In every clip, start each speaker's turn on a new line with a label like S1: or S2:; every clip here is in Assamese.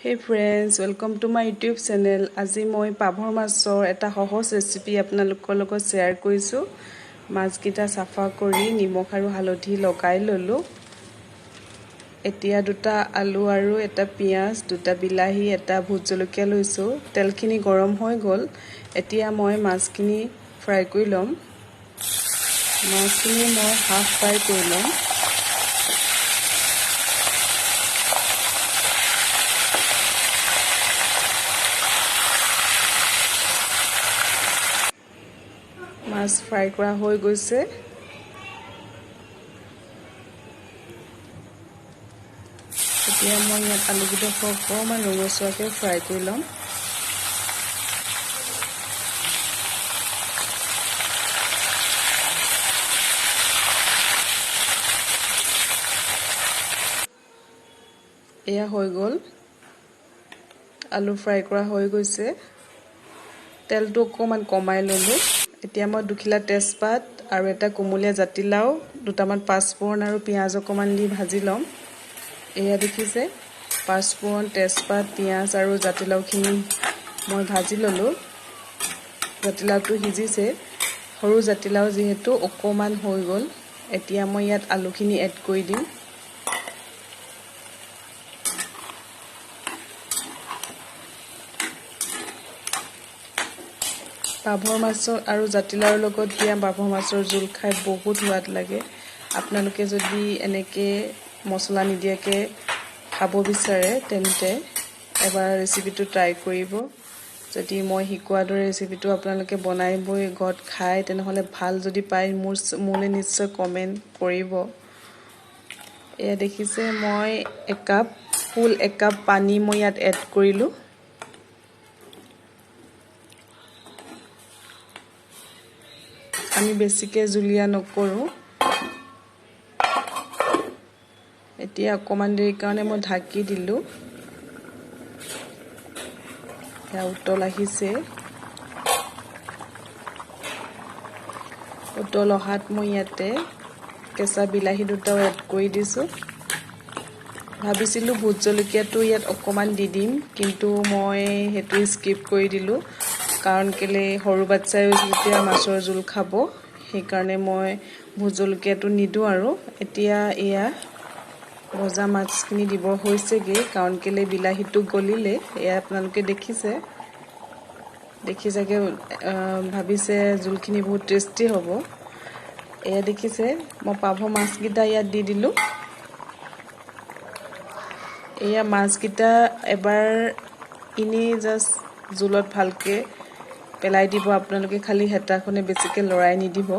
S1: Hey friends, welcome to my YouTube channel. আজি মই পাভৰ মাছৰ এটা সহজ ৰেচিপি আপোনালোকৰ লগত শ্বেয়াৰ কৰিছোঁ। মাছকেইটা চাফা কৰি নিমখ আৰু হালধি লগাই ল'লোঁ। এতিয়া দুটা আলু আৰু এটা পিঁয়াজ, দুটা বিলাহী, এটা ভোট জলকীয়া লৈছোঁ। তেলখিনি গৰম হৈ গ'ল। এতিয়া মই মাছখিনি ফ্ৰাই কৰি ল'ম। মাছখিনি মই হাফ ফ্ৰাই কৰি ল'ম। মাছ ফ্ৰাই কৰা হৈ গৈছে। এতিয়া মই ইয়াত আলুকেইডোখৰ অকণমান ৰঙচুৱাকৈ ফ্ৰাই কৰি ল'ম। এয়া হৈ গ'ল, আলু ফ্ৰাই কৰা হৈ গৈছে। তেলটো অকণমান কমাই ল'লোঁ। এতিয়া মই দুখিলা তেজপাত আৰু এটা কুমলীয়া জাতিলাও, দুটামান পাঁচফোৰণ আৰু পিঁয়াজ অকণমান দি ভাজি ল'ম। এয়া দেখিছে, পাঁচফোৰণ, তেজপাত, পিঁয়াজ আৰু জাতিলাওখিনি মই ভাজি ল'লোঁ। জাতিলাওটো সিজিছে, সৰু জাতিলাও যিহেতু অকণমান হৈ গ'ল। এতিয়া মই ইয়াত আলুখিনি এড কৰি দিম। পাভৰ মাছৰ আৰু জাতিলাওৰ লগত দিয়া পাভৰ মাছৰ জোল খাই বহুত সোৱাদ লাগে। আপোনালোকে যদি এনেকৈ মছলা নিদিয়াকৈ খাব বিচাৰে তেন্তে এবাৰ ৰেচিপিটো ট্ৰাই কৰিব। যদি মই শিকোৱাৰ দৰে ৰেচিপিটো আপোনালোকে বনাই বৈ ঘৰত খায় তেনেহ'লে ভাল যদি পায় মোলৈ নিশ্চয় কমেণ্ট কৰিব। এয়া দেখিছে, মই একাপ ফুল একাপ পানী মই ইয়াত এড কৰিলোঁ। আমি বেছিকৈ জুলীয়া নকৰোঁ। এতিয়া অকণমান দেৰিৰ কাৰণে মই ঢাকি দিলোঁ। এয়া উতল আহিছে। উতল অহাত মই ইয়াতে কেঁচা বিলাহী দুটাও এড কৰি দিছোঁ। ভাবিছিলোঁ ভোট জলকীয়াটো ইয়াত অকণমান দি দিম, কিন্তু মই সেইটো স্কিপ কৰি দিলোঁ। কাৰণ কেলৈ সৰু বাচ্ছাইও যেতিয়া মাছৰ জোল খাব, সেইকাৰণে মই ভোট জলকীয়াটো নিদিওঁ। আৰু এতিয়া এয়া ভজা মাছখিনি দিব হৈছেগৈ, কাৰণ কেলৈ বিলাহীটো গলিলে। এয়া আপোনালোকে দেখিছে, দেখি চাগে ভাবিছে জোলখিনি বহুত টেষ্টি হ'ব। এয়া দেখিছে, মই পাভ মাছকেইটা ইয়াত দি দিলোঁ। এয়া মাছকেইটা এবাৰ এনেই জাষ্ট জোলত ভালকৈ পেলাই দিব আপোনালোকে, খালি হেতাখনে বেছিকৈ লৰাই নিদিব।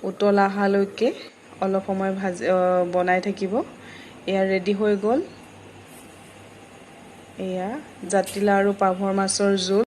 S1: উতল অহালৈকে অলপ সময় ভাজি বনাই থাকিব। এয়া ৰেডি হৈ গ'ল। এয়া জাতিলাও আৰু পাভৰ মাছৰ জোল।